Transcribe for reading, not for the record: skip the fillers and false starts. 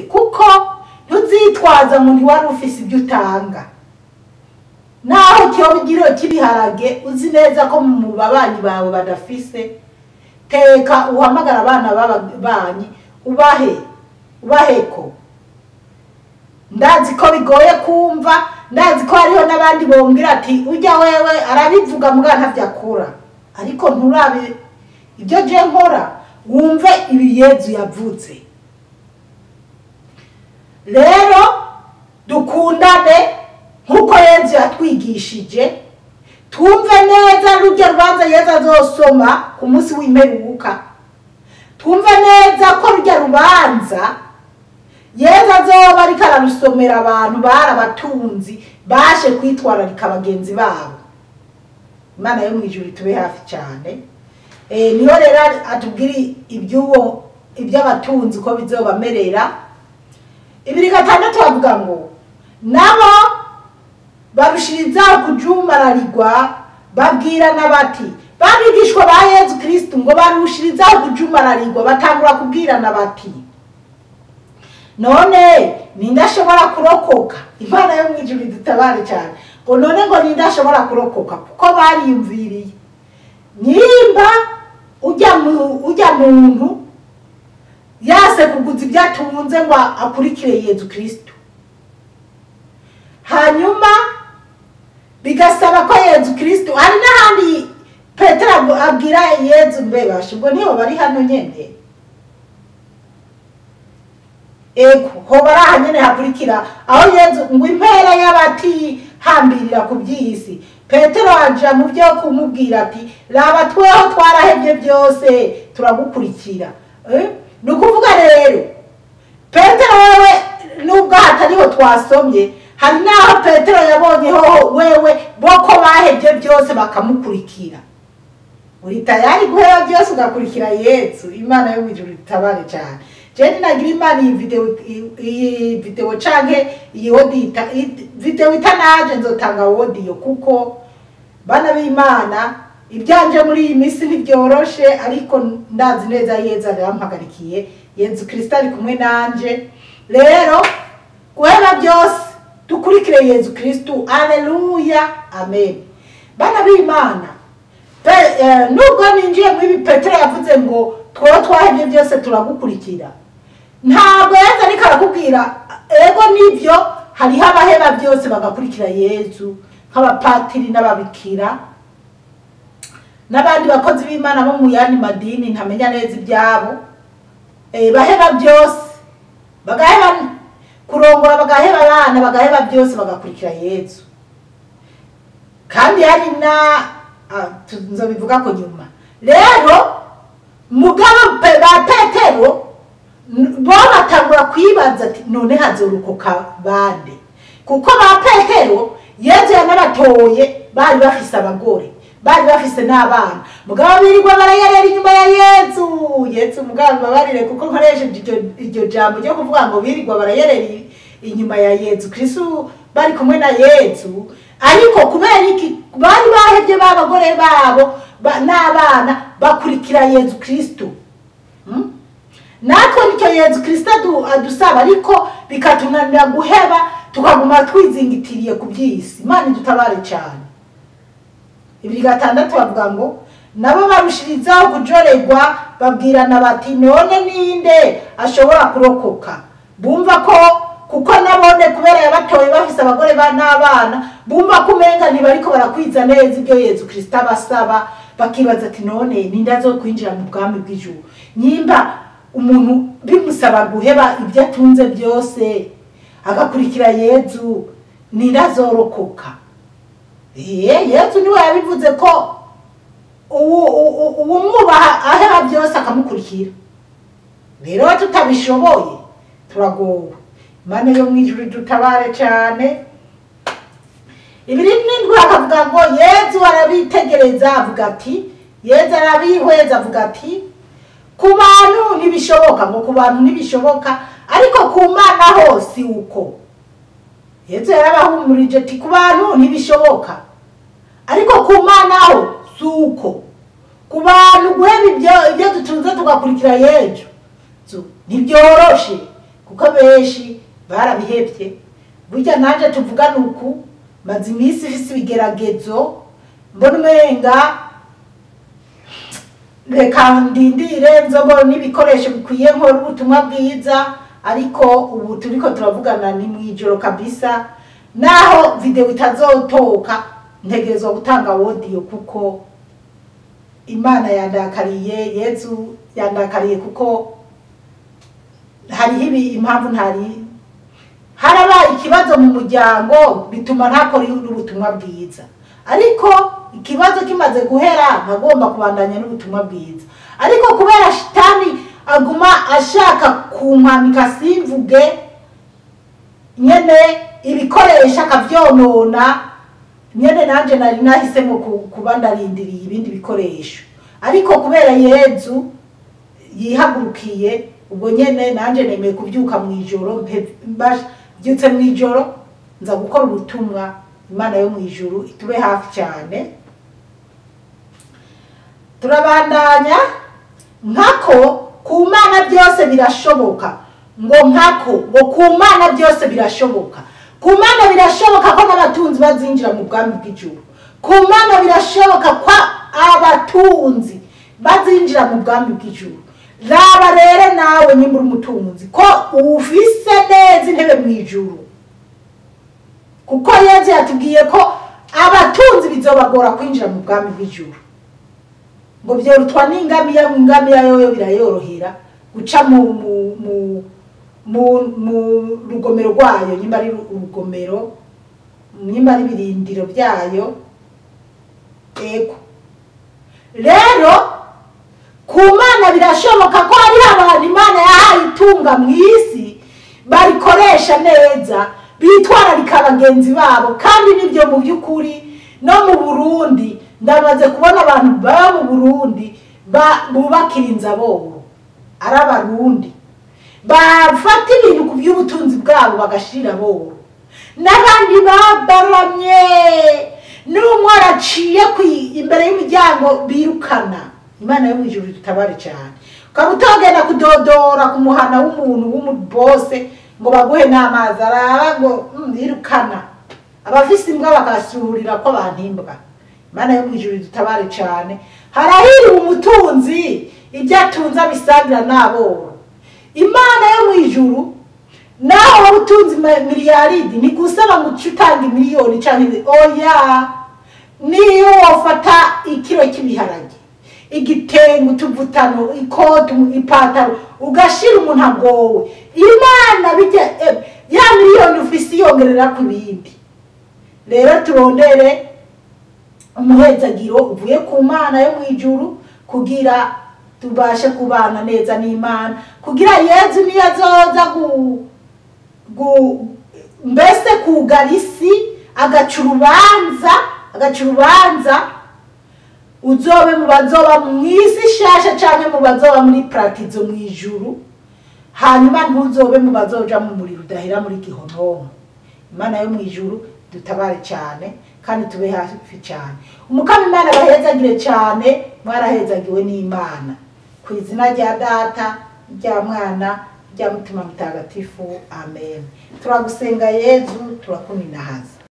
Kuko ntuzitwaza ngo ntiwari ufise ibyo utanga. Naho kiyoba cy'ibiharage uzi neza ko mu babanyi bawe badafise, teka uhamagara abana b'ababanyi ubahe, ubaheko. Ndazi ko bigoye kumva, ndazi ko hariho n'abandi bombwira ati ujya wewe arabivuga muga ntavyo akora, ariko nturabe ibyo je nkora, wumve ibi Yezu yavuze. Rero dukundane nkuko Yezu yatwigishije, twumve neza rujya rubanza Yezu azosoma ku munsi w'imperuka, twumve neza ko rujya rubanza Yezu azoba ariko ararusomera abantu barabatunzi bashe kwitwararika bagenzi babo. Imana yo mw'ijuru itube hafi cyane. Niho rero atubwira iby'uwo iby'abatunzi ko bizobamerera. 2:6 bavuga ngo nabo barushirizaho kujumararirwa, babwirana bati, babigishwa ba Yezu Kristo ngo barushirizaho kujumararirwa, batangura kubwirana bati none ninde ashobora kurokoka? Imana yo mw'ijuru idutabare cyane. Ngo none ngo ninde ashobora kurokoka? Kuko bariyumviriye nimba ujya muntu yase kuguza ibyo atunze ngo akurikire Yezu Kristo, hanyuma bigasaba ko Yezu Kristo, hari n'ahandi Petero abwira Yezu mbebashe ubwo niho bari hano nyene, ego ho bari aha nyene hakurikira aho Yezu ngo impera y'abatihambirira ku by'isi. Petero aja mu byo kumubwira ati raba tweho twarahevye byose turagukurikira. Ni ukuvuga rero Petero wewe nubwo hatariho twasomye, hari naho Petero yabonyeho wewe boko bahevye byose bakamukurikira. Uri tayari guheba byose ugakurikira Yezu? Imana yo mw'ijuru itabare cyane. Je nagira Imana iyi video canke iyi audio, video itanaje nzotanga audio, kuko bana b'Imana ibyanje muri iyi minsi ntibyoroshe, ariko ndazi neza Yezu arampagarikiye, Yezu Kristo ari kumwe nanje. Rero guheba byose dukurikire Yezu Kristo. Haleluya, amen. Bana b'Imana, nubwo ninjiye muri ibi Petero yavuze ngo twowe twahevye byose turagukurikira, ntabwo Yezu ariko arakubwira ego nibyo, hariho abaheba byose bagakurikira Yezu nk'abapatiri n'ababikira n'abandi bakozi b'Imana bo mu yandi madini ntamenya neza ibyabo. Baheba byose, bagaheba kurongora, bagaheba abana, bagaheba byose bagakurikira Yezu. Kandi hari na nzobivuga ko nyuma. Rero mugabo ba Petero bo batangura kwibaza ati none hazorukoka bande? Kuko ba Petero Yezu yanabatoye bari bafise abagore, bari bafise n'abana, mugabo birirwa barayerera inyuma ya Yezu. Yezu mugabo babarire kuko nkoresheje iryo jambo ryo kuvuga ngo birirwa barayerera inyuma ya Yezu Kristo, bari kumwe na Yezu, ariko kubera iki bari bahevye b'abagore babo n'abana bakurikira Yezu Kristo. Natwe nicyo Yezu Kristo adusaba, ariko bikatunanira guheba, tukaguma twizingitiriye ku by'isi. Imana idutabare cyane. 2:6 bavuga ngo nabo barushirizaho kujoregwa, babwirana bati none ninde ashobora kurokoka? Bumva ko kuko nabone kubera yabatoye bafise abagore n'abana, bumva ko umenga ntibariko barakwiza neza ibyo Yezu Kristo abasaba, bakibaza ati none ninde azokwinjira mu bwami bw'ijuru? Nyimba umuntu bimusaba guheba ibyo atunze byose agakurikira Yezu, ninde azorokoka? Yezu niwe yabivuze ko uwumwubaha aheba byose akamukurikira. Rero tutabishoboye turagowe. Imana yo mw'ijuru dutabare cyane. 2:7 akavuga ngo Yezu arabitegereza avuga ati, Yezu arabihweza avuga ati ku bantu ntibishoboka, ngo ku bantu ntibishoboka, ariko ku Mana ho si uko. Yezu yarabahumurije ati ku bantu ntibishoboka, ariko ku Mana ho si uko. Ku bantu guheba ibyo dutunze tugakurikira Yezu ntibyoroshe, Kuko benshi barabihevye. Burya nanje tuvugana uku, maze iminsi ifise ibigeragezo, mbona umenga reka ndindire nzobona n'ibikoresho bikwiye nkora ubutumwa bwiza, ariko ubu turiko turavugana ni mwijoro kabisa. Naho video itazotoka ntegerezwa gutanga audio, kuko Imana yandakariye, Yezu yandakariye, kuko hariho impamvu ntari harabaye ikibazo mu muryango bituma ntakora ubutumwa bwiza. Ariko ikibazo kimaze guhera nkagomba kubandanya n'ubutumwa bwiza. Ariko kubera shitani aguma ashaka kumpamika simvuge, nyene ibikoresha akavyonona, nyene nanje nari nahisemo kuba ndarindiriye ibindi bikoresho. Ariko kubera Yezu yihagurukiye, ubwo nyene nanje nemeye kubyuka mwijoro, mbyutse mwijoro nza gukora ubutumwa. Imana yo mwijuru itube hafi cyane. Turabandanya nkako ku Mana byose birashoboka, ngo nkako ngo ku Mana byose birashoboka. Ku Mana birashoboka ko n'abatunzi bazinjira mu bwami bw'ijuru. Ku Mana birashoboka ko abatunzi bazinjira mu bwami bw'ijuru. Raba rero nawe nyimura umutunzi ko ufise neza intebe mu ijuru, kuko Yezu yatubwiye ko abatunzi bizobagora kwinjira mu bwami bw'ijuru. Ngo byorutwa n'ingamiya, ingamiya yoyo birayorohera guca mu rugomero rwayo, nyimba ari urugomero, nyimba ari ibirindiro byayo. Ego rero ku Mana birashoboka ko hari abantu Imana yahaye itunga mu isi barikoresha neza, bitwararika bagenzi babo. Kandi nibyo mu by'ukuri no mu Burundi ndamaze kubona abantu baba mu Burundi bubakira inzu aboro, ari abarundi bafata ibintu ku by'ubutunzi bwabo bagashira aboro, n'abandi babaramye n'umwe araciye imbere y'imiryango birukana. Imana yo mwijuru idutabare cyane. Ukaba utogenda kudodora ku muhana w'umuntu w'umubose ngo baguhe n'amazi, araba ngo yirukana abafise imbwa bakasuhurira ko abantu imbwa. Imana yo mwijuru idutabare cyane. Harahiriwe umutunzi ibyo atunze abisangira n'aboro. Imana yo mwijuru nawe waba utunze miliyaridi ntigusaba ngo uce utanga miliyoni canke oya, niyo wofata ikiro cy'ibiharage, igitenge, utuvutano, ikoti, ipataro, ugashira umuntu agowe, Imana bijya ya miliyoni ufise yongerera ku bindi. Rero turondere umuhezagiro uvuye ku Mana yo mwijuru kugira tubashe kubana neza n'Imana, kugira Yezu niyo azoza mbese kugara isi agaca urubanza, uzobe mu bazoba mu isi shasha canke mu bazoba muri paradizo mu ijuru, hanyuma ntuzobe mu bazoja mu muriro udahera muri gihonomo. Imana yo mu ijuru dutabare cyane kandi tube hafi cyane. Umukama Imana bahezagire cyane, mwarahezagiwe n'Imana. Ku izina rya Data, rya Mwana, rya Mutima Mutagatifu, amen. Turagusenga Yezu, turakuninahaza.